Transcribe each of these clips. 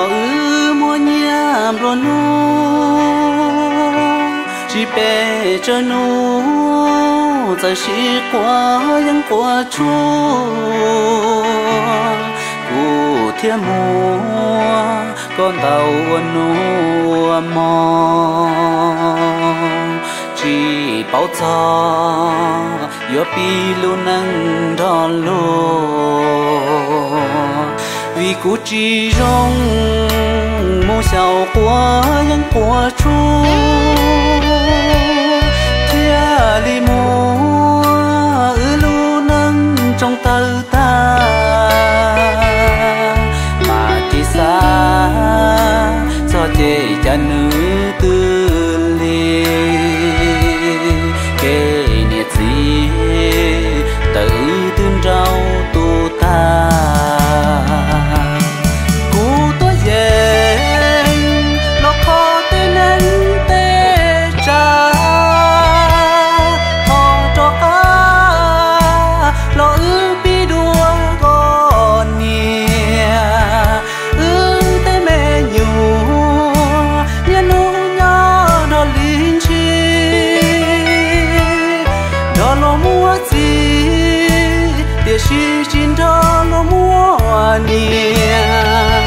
Wb muaj nyiaj nplua nuj, tsis pes tsawg hnub, txawm sib quav yeeb quav tshuaj, kuv thiaj muab koj ntaus ua nus ua hmo. Tsis paub txog yuav pib lub neej nrog luag, vim kuv tsis zoo mus xyaum quav yeeb quav tshuaj, thiaj li muab wb lub neej tsoo tawg tag. Mas tsis xav txog ces cas nws twb lig, kev niam txiv ntawm wb twb nrauj tu tag. Kuv tuaj yeem los kho tej neeg tej tsav, thov rov qab los wb pib dua nkauj niam. Wb tej me nyuam niaj hnub nyob nrog li ntshis, nrog luag muaj txiv tiam sis tsis nrog luag muaj niam.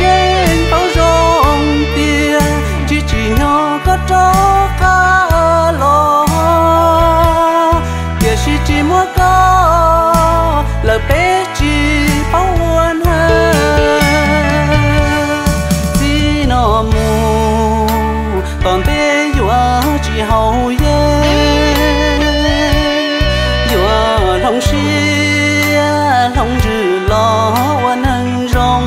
Yeej paub zoo tias tsis tsim nyog koj rov qab los, tiam sis tsis muaj koj lawm peb tsis paub ua neeg. Txij no mus tom ntej yuav tsis haus yeeb, yuav hloov siab hloov ntsws los ua neeg zoo,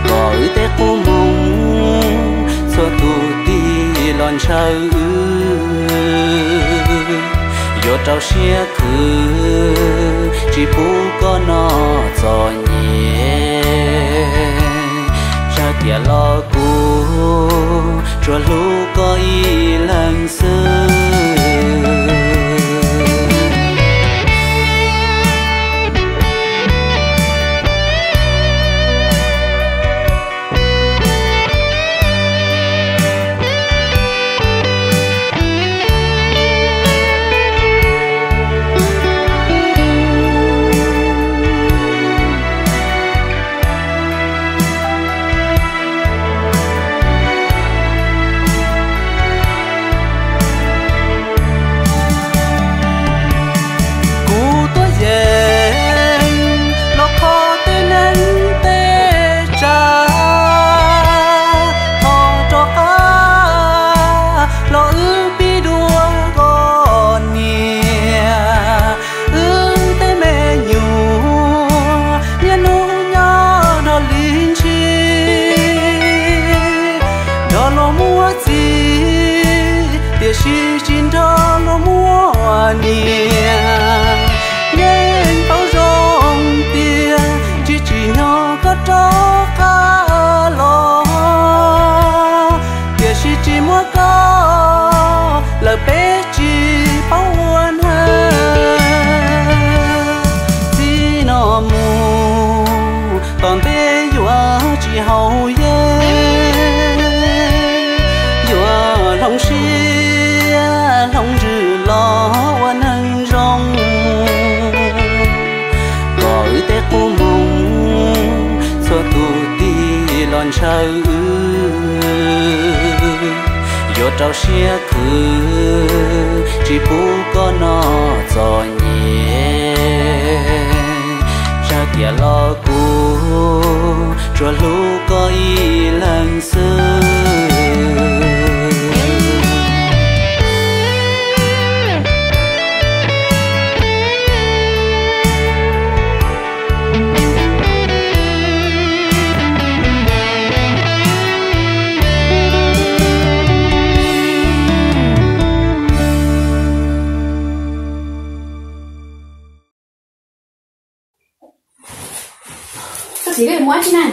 kom wb tej qub moo txhua tus tig los ntshaw wb. Yuav rau siab khwv tsis pub koj noj txom nyem, txawm tiam los kuv tsuas hlub koj ib leeg xwb. Kuv tuaj yeem los kho tej neeg tej tsav, thov rov qab los wb pib dua nkauj niam. Wb tej me nyuam niaj hnub nyob nrog li ntshis, nrog luag muaj txiv tiam sis tsis nrog luag muaj niam. Yeej paub zoo tias tsis tsim nyog koj rov qab los, tiam sis tsis muaj koj lawm peb tsis paub ua neeg. Txij no mus tom ntej yuav tsis haus yeeb, yuav hloov siab hloov ntsws los ua neeg zoo, kom wb tej qub moo txhua tus tig los ntshaw wb. Yuav rau siab khwv tsis pub koj noj txom nyem, txawm tiam los kuv tsuas hlub koj ib leeg xwb. Koj txiv, koj yuav mus dab tsi na?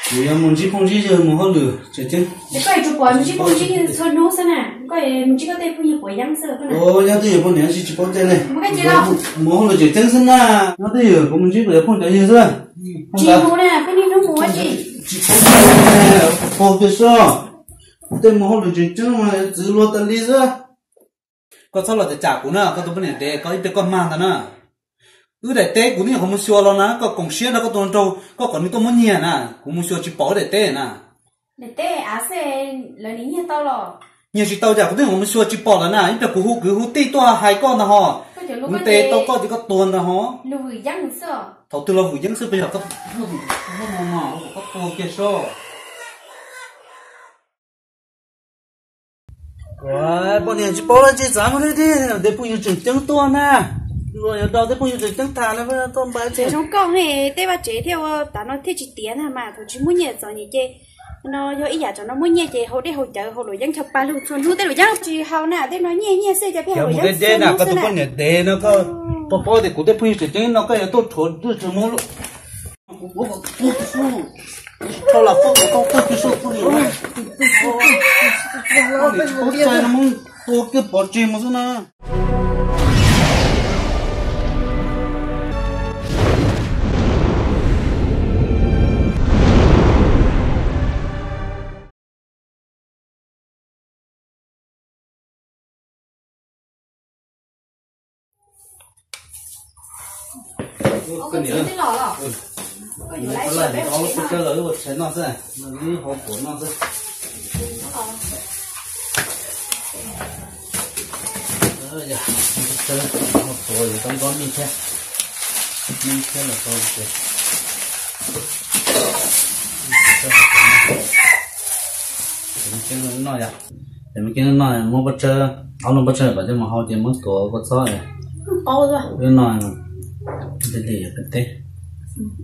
Kuv yuav mus ntsib phooj ntsib ywg mus hauj lwm tseem ceeb. Koj yuav tsum pom mus ntsib phooj ntsib ywg txhua hnub xwb na. Koj mus ntsib koj tej phooj ywg puav yeeb xwb. Nyob twj ywm poj niam tsis paub tej ne. Mus hauj lwm tseem ceeb xwb na. Nyob twj ywm kuv mus ntsib kuv cov phooj cov ywg xwb. Tsis mus na, peb niaj hnub mus ua si. Tsis paub kiag soj, tej mus hauj lwm tseem ceeb mas txwv luag tas li xwb. Koj txhob los cam cam kuv na, koj tus poj niam dev, koj ib pliag koj mag ntag na. Wb daim teb kuv twb nyuam qhuav mus xyuas los na, koj koom siab nrog koj tus nraug, koj kom nws tuaj muab nyiag na, kuv mus xyuas tsis pom wb daim teb na. Daim teb av xwb, lawv nyiag tau los? Nyiag tsis tau cas, kuv twb nyuam qhuav mus xyuas tsis pom lawm na, ib pliag kuv hu kwv hu tij tuaj hais koj ntag ho. Kuv ntes tau koj ces koj tuag ntag ho. Thaum twg los vwm yeeb xwb, peb yog koj tuag kiag soj. Poj niam tsis paub dab tsi, txav muaj deb deb, tej phooj ywg tseem ceeb tuaj na. Luag yuav do tej phooj ywg tseem ceeb tham na, tuaj npaj tsev zoo koj ne, tej vaj tsev thiaj ua tas no thiaj tsis tiav na mas, thaum tsis muaj nyiaj txom nyem ces no yog ib yam tsam no muaj nyiaj ces haus dej haus cawv haus luam yeeb chaw pa lug txhua hnub, tej luam yeeb tsis haus na, tej no nyiaj nyiaj xwb, cov pheej haus luam yeeb xwb. Mus deb deb na, koj tus poj niam dev no, koj paub paub tias kuv tej phooj ywg tseem ceeb no koj yuav tuaj rhuav tuaj tseem muab Rau los poj, koj poj kws soj poj niam, poj niam tsis paub txais no mus tua kiag pov tseg mus xwb na. Koj niam, laj ob lub pob tsawb los wb ua tshais noj xwb, wb hau phuam noj xwb. Pob tsawb hau phuam yuav tau nkob mij thiab, mij thiab los tau ces noj yom. Ces me keeb noj muab pob tsawb, ob lub pob tsawb kom coj mus hau ces muab tuav kua txob, wb noj li li teb.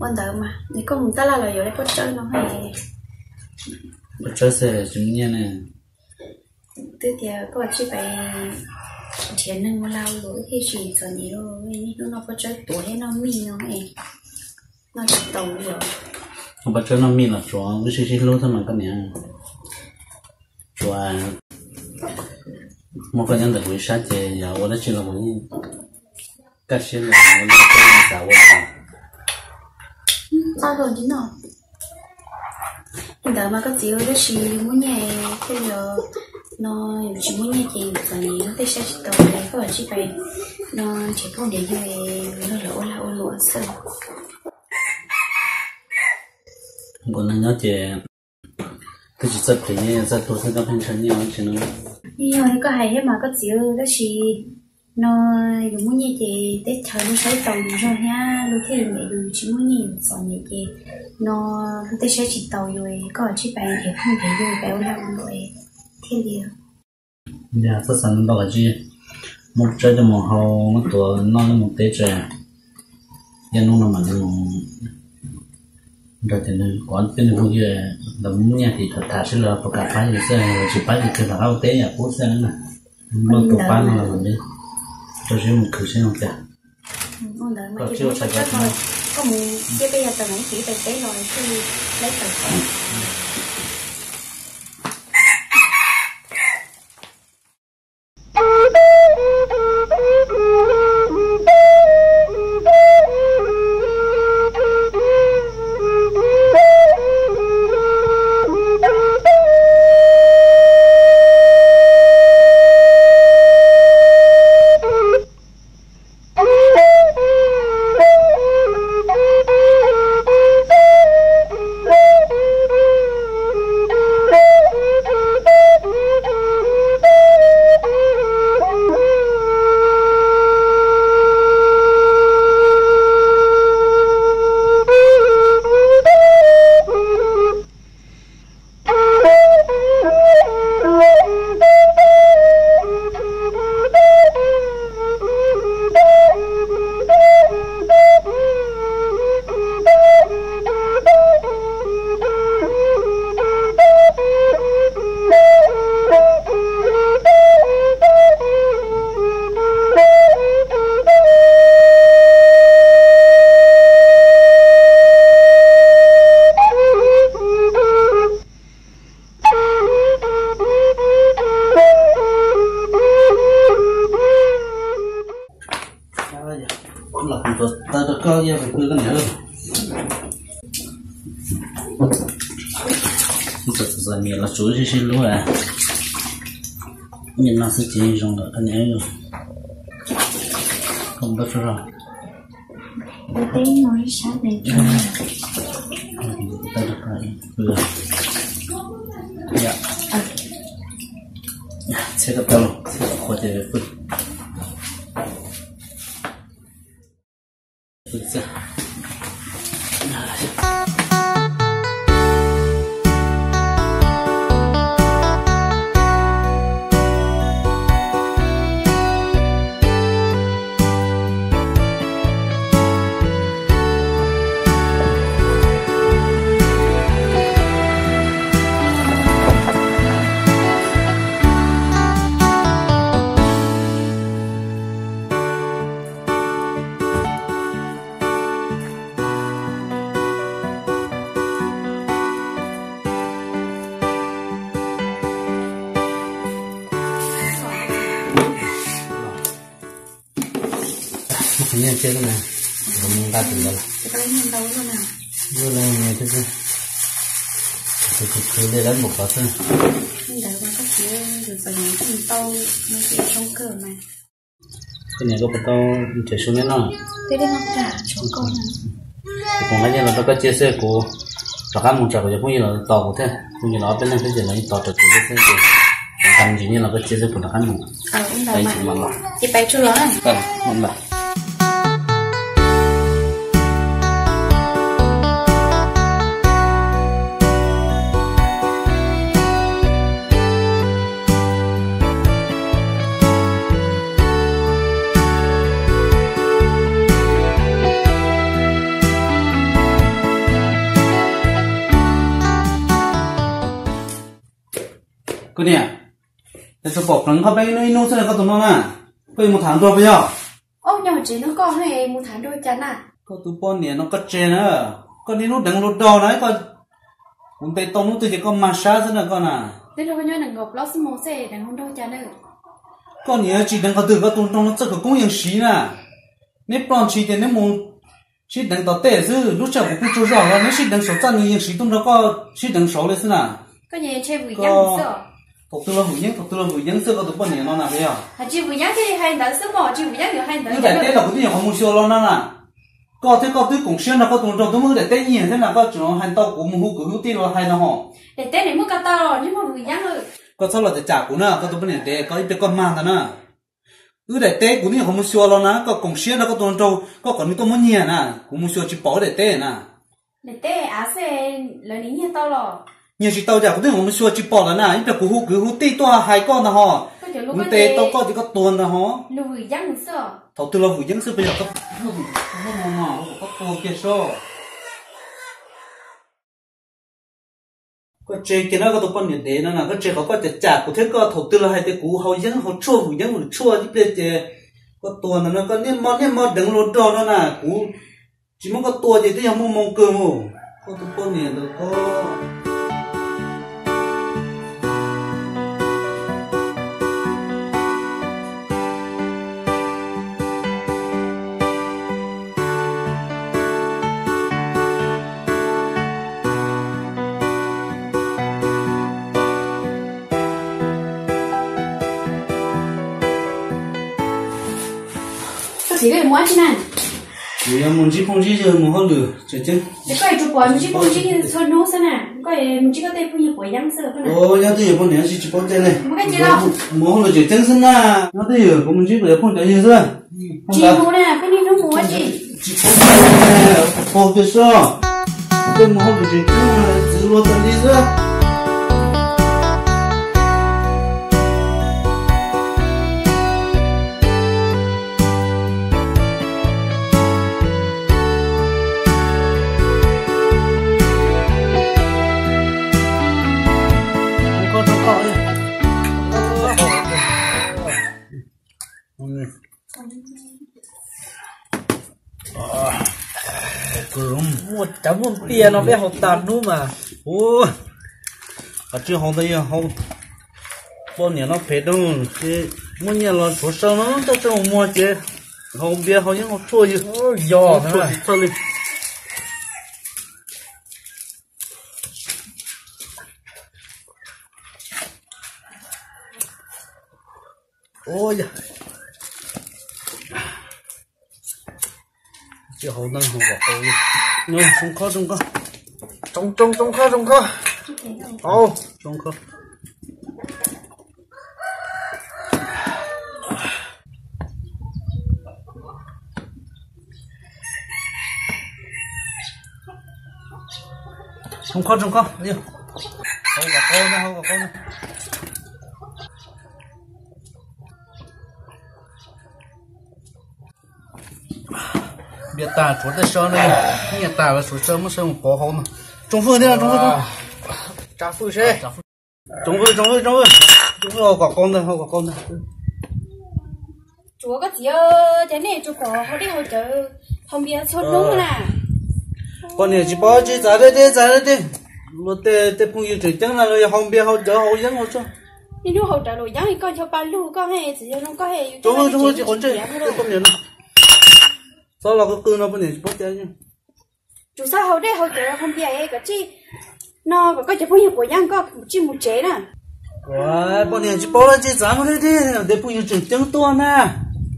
Ua ntawd mas koj mus taj laj los yuav li pob tsawb no. Pob tsawb xwb tsis muaj nyiaj ne. Twb tias koj tsij pais nrhiav neeg ua lag ua luam thiaj tsis txom nyem, niaj hnub noj pob tsawb tuav thiab noj mij no, noj tsis tau li os. Noj pob tsawb noj mij los tsuav wb sib sib hlub xwb mas koj niam. Tsuas muaj koj nyob ntawm kuv ib sab ces yog ua dab tsi los kuv yeej kaj siab los ua li koj xav ua. Txhob ua li no. Li ntawd mas koj txiv, tab sis muaj nyiaj thiaj li no, yus tsis muaj nyiaj ces yus txom nyem tej saib tsis taus li, koj tsij pais no nrhiav phooj nrhiav ywg los ua lag ua luam xwb. Nkaus neeg nyob ces twb tsis txawj phem, txawj tuag xwb koj pheej ntshaw nyiaj tsis no. Yog li koj hais thiab mas koj txiv, tab sis no yus muaj nyiaj ces teb chaws lub saib taus yus zog thiab, lub thiaj li nyiam yus, yus tsis muaj nyiaj yus txom nyem ces no lub tej saib tsis taus yus, koj tsij pais nrhiav phooj nrhiav ywg pais ua lag ua luam thiaj li. Yog txhob xav ntau ntau, koj tsij muab pob tsawb coj mus hau, muab tuav noj, mus teb tso. Yog hnub no mam li mus nrog cov nws, kuv tej nws phooj ywg ntawd muaj nyiaj ces tham tham sib los puas kam pab yus xwb, tsis pab ces kawg rov qab ua teb yam qub xwb na. Muaj tus pab no los mam li rau siab mus khwv seb zoo cas. Koj mus cia peb yog tau na, ib pliag peb los thiaj li laib tawm. Txom txom nyem los tsuav sib sib hlub, nyem no xwb ces zoo lawm niam. Koj npaj tsuag zog. Txhiab koj pab los, txhiab qhuav ces pw. Muab qhov nyiaj cia lawm na, kuv mus nqa tus ntawd los. Lub lawv me thiab xwb, tus khwv khwv li lawv npaum ko xwb. Koj niam, koj puas tau nrhiav su neb noj? Kuv nqa nyiaj los rau koj cia xwb, kuv rov qab mus tsam kuv cov phooj ywg los tos kuv thiab, phooj ywg los ob peb leeg thiab ces lawv yeej tos raws kuv thiab xwb ces kuv nqa me ntsis nyiaj los koj cia xwb kuv rov qab mus. Ces pais tsuag los na. Koj niam, cas tsuas pom pleev qhov peb ib hnub ib hnub xwb na koj tus no na, koj yuav mus tham nrog puas yog? Ob nyuag tsev hnub koj mus tham nrog cas na? Koj tus poj niam no koj tseg na, koj niaj hnub deev hluas nraug na, kuv ntes tau hnub twg ces koj mag sab xwb na koj na. Koj niam tsis deev qhov twg koj tus nraug no txawj khawv koob yeej siv na. Neb ploj ntshis ces neb mus sib deev tom tej xwb, lub sij hawm kuv pw tsaug zog los neb sib deev saum txaj nws yeej siv tuaj nrog koj sib deev saud li xwb na. Thaum twg los vwm yeeb, thaum twg los vwm yeeb xwb koj tus poj niam no na puas yog? Wb daim teb los kuv twb nyuam qhuav mus xyuas los no na. Koj thiab koj twb koom siab nrog koj tus nraug twb muab wb daim teb nyiag thiab na, koj tseem hais tau kuv mus hu kwv hu tij los hais no ho. Koj txhob los cam cam kuv na, koj tus poj niam dev, koj ib pliag koj mag ntag na. Wb daim teb kuv twb nyuam qhuav mus xyuas los na, koj koom siab nrog koj tus nraug, koj kom nws tuaj muab nyiag na, kuv mus xyuas tsis pom wb daim teb na. Nyiag tsis tau cas, kuv twb nyuam qhuav mus xyuas tsis pom lawm na, ib pliag kuv hu kwv hu tij tuaj hais koj ntag ho. Kuv ntes tau koj ces koj tuag ntag ho. Thaum twg los vwm yeeb xwb puas yog? Koj tuag kiag soj. Koj tseg kiag na koj tus poj niam dev no na, koj tseg qhov koj cam cam kuv thiab koj, thaum twg los hais tias kuv haus yeeb haus tshuaj vwm yeeb vwm tshuaj ib pliag ces koj tuag ntag no, koj niaj hmo niaj hmo deev hluas nraug no na, kuv tsis muab koj tua ces twb yog muaj moo kawg mus. Koj tus poj niam ntawd koj. Koj txiv, koj yuav mus dab tsi na? Kuv yuav mus ntsib phooj ntsib ywg mus hauj lwm tseem ceeb. Koj yuav tsum pom mus ntsib phooj ntsib ywg txhua hnub xwb na, koj yuav mus ntsib koj tej phooj ywg quav yeeb xwb. Nyob twj ywm poj niam tsis tsis paub tej ne. Mus hauj lwm tseem ceeb xwb na. Nyob twj ywm kuv mus ntsib kuv cov phooj cov ywg xwb. Tsis mus na, peb niaj hnub mus ua si. Tsis paub tej ne, paub kiag soj. Tej mus hauj lwm tseem ceeb, txwv luag tas li xwb. Muaj cov muaj tiaj no peb haus tas hnub mas. Ua, qhov tsis haus ntawd yog haus poj niam no phem rau, ces muaj nyiaj los tshuav saw no coj tso mus muag ces haus npias haus yeeb haus tshuaj yog, yog tshuaj tsis txawj li. Ua yog, tsis hau neeg hau kom qau li. Tsoo kho, tsoo kho. Tsoo, tsoo, tsoo kho, tsoo kho. Au, tsoo kho. Tsoo kho, tsoo kho. Hau kom qau na, hau kom qau na. Npias tas tshuav tej saw na, nyiaj tas lawv suav saw muab saw mus pov hauv no. Tsoo fwj thiab, tsoo fwj, tsa fwj seb. Tsoo fwj, tsoo fwj, tsoo fwj, tsoo fwj, hau kom qau ntag, hau kom qau ntag. Tsuav koj txiv, ces nej tsuas pom hau dej hau cawv, hau npias txhua hnub na. Poj niam tsis paub tsis txav deb deb, txav deb deb. Luag tej, tej phooj ywg tseem ceeb na, luag yog hau npias hau cawv hau yeeb hau tshuaj. Niaj hnub hau rawv luam yeeb, koj ncho pa lug koj he, txiv yog zoo koj he. Tsoo fwj, tsoo fwj, tsis quav ntsej, poj niam no. Txhob los qw qw no poj niam tsis paub cai. Tsuas txhob hau dej hau cawv hau npias kom tsij no kom koj cov phooj ywg quav yeeb koj tsij mus tsev na. Poj niam tsis paub dab tsi, txav deb deb, tej phooj ywg tseem ceeb tuaj na.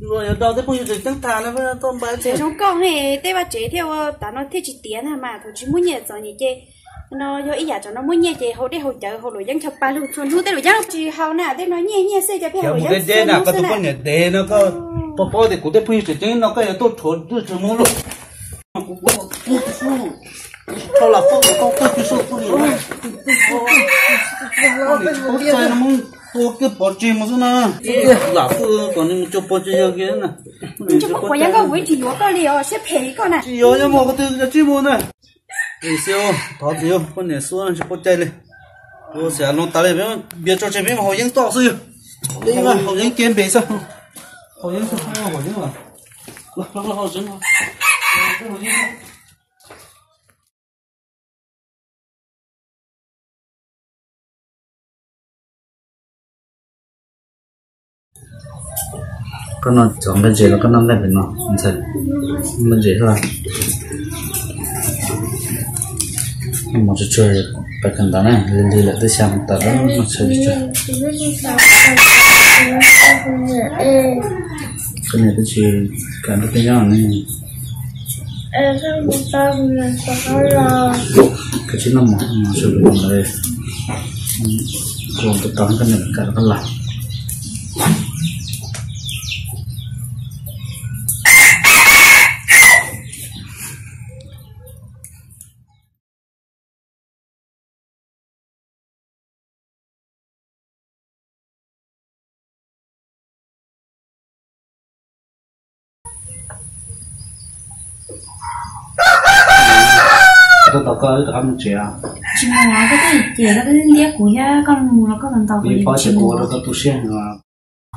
Luag yuav rau tej phooj ywg tseem ceeb tham na, tuaj npaj tsis zoo koj ne, tej vaj tsev thiaj ua tas no thiaj tsis tiav na mas, thaum tsis muaj nyiaj txom nyem ces no yog ib yam tsam no muaj nyiaj ces hau dej hau cawv hau luam yeeb ncho pa lug txhua hnub, tej luam yeeb tsis hau na, tej no nyiaj nyiaj xwb ces pheej hau luam yeeb txhua hnub xwb na. Koj tus poj niam dev no, koj paub paub tias kuv tej phooj ywg tseem ceeb no koj yuav tuaj rhuav twb tseem muab luaj. Kuv kuv kuv kuv kuv lam fwj kuv tau tag kis soj kuv niam. Tsis paub cai no muab tua kiag pov tseg mus xwb na. Lam fwj kom nws mus cuag pov tseg yog kiag na. Tsis paub kuv yeej koj kuv tsis yuav koj li os, siab phem li koj na. Tsis yuav, yuav mus ko tw tsis mus na. Xi, thov txim, poj niam xuab tsis paub cai li. Ua xyam loo tas li, npias tso tseg peb mus haus yeeb toj xwb yog. Peb haus yeeb kiag npe xwb. Haus yeeb xwb, haus yeeb los. Koj no cov nqaij ntses los koj noj nqaij pem no ntxhais, nqaij ntses hab. Mos tsuag tsuag pais kawm ntawv na, lig lig lawm twb xya moos tawm lawm, mos tsuag tsuag. Koj niam twb tsis kam nrog koj nyob ne. Koj tsis noj mov, mos tsuag tsuag ntawd, kuv tos koj niam kam rov qab los. Koj tos koj wb rov qab mus tsev. Tsis mus, koj twb cem koj twb ntiab kuv thiab, koj mus los koj los ntaus kuv, paub tias kuv ua rau koj tu siab heev.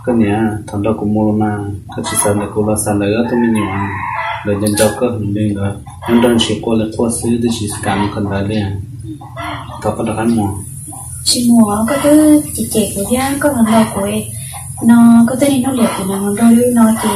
Koj niam, thaum nrog kuv mus los mas koj tsis xav ntawm kuv los xav ntawm ob tug me nyuam, lawv nco nco koj heev li ntawd, nyob nrog ntshis quaj li quaj xwb twb tsis kam mus kawm ntawv li. Thov koj rov qab mus. Tsis mus, koj twb cem cem kuv thiab koj los ntaus kuv no, koj twb niaj hnub liam kuv mus nrog wb no ces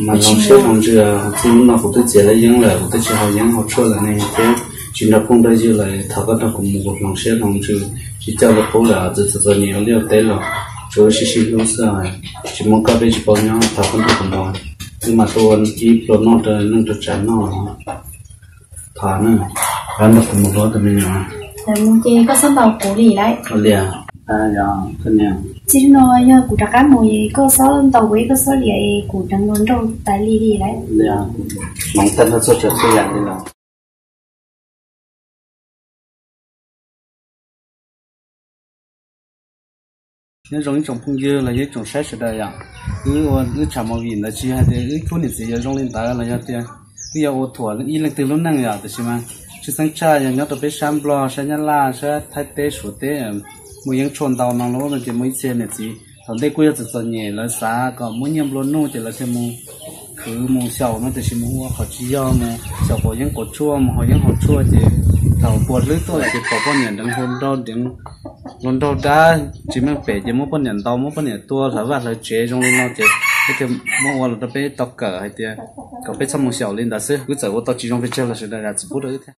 mas hloov siab hloov ntsws, txij hnub no kuv twb txiav lawv yeeb lawm, kuv twb tsis haus yeeb haus tshuaj lawm ne thiab tsis nrog phooj nrog ywg lawm, thov koj nrog kuv mus, kuv hloov siab hloov ntsws, tsis coj lawv qub lawm, txawm txom txom nyem ua liaj ua teb los tsuav wb sib sib hlub xwb, tsis muaj koj peb tsis paub nyob, thov koj nrog kuv mus, wb mam tuaj ua ib pluas noj rau neej rau tsav noj. Thov na, rov nrog kuv mus hlub tus me nyuam. Lawv mus ces koj txhob ntaus kuv li lauj. Ua li, yog koj niam, txij no yog kuv rov qab mus es koj txhob ntaus kuv, koj txhob liam es kuv deev hluas nraug tas li li lauj. Li, hloov tag nrho txhua tsav txhua yam li los. Nyob zoo ib tsoom phooj ywg los yog ib tsoom saib sawv daws yom, wb ua wb tshav movie ntawd tsis hais tias wb khub niam txiv yuav zoo li ntawd los yog tias wb yuav ua thuam ib leej twg lub neej yom, tiam sis mas tshwj xeeb tshaj yog nyob rau peb sab Nplog, sab Nyab Laj, sab Thaib teb, Suav teb, muaj yeeb tshuaj ntau no los no ces muaj ib txhia niam txiv thaum ntej kuj yog txom txom nyem, lawv xav kom muab nyiaj nplua nuj ces lawv thiaj mus khwv mus xyaum no, tiam sis mus ua qhov tsis yog, mus xyaum quav yeeb quav tshuaj, mus haus yeeb haus tshuaj ces thaum puas hlwb tuaj lawm ces pom poj niam deev hluas nraug, deev hluas nraug dab tsis meej pem ces muab poj niam ntaus, muab poj niam tua, hlawv vaj hlawv tsev zoo li no ces peb thiaj muab ua los rau peb tau kawm hais tias kom peb txhob mus xyaum li ntawd xwb. Wb txawm ua tau tsis zoo pes tsawg los sawv daws zam txim pub rau wb thiab.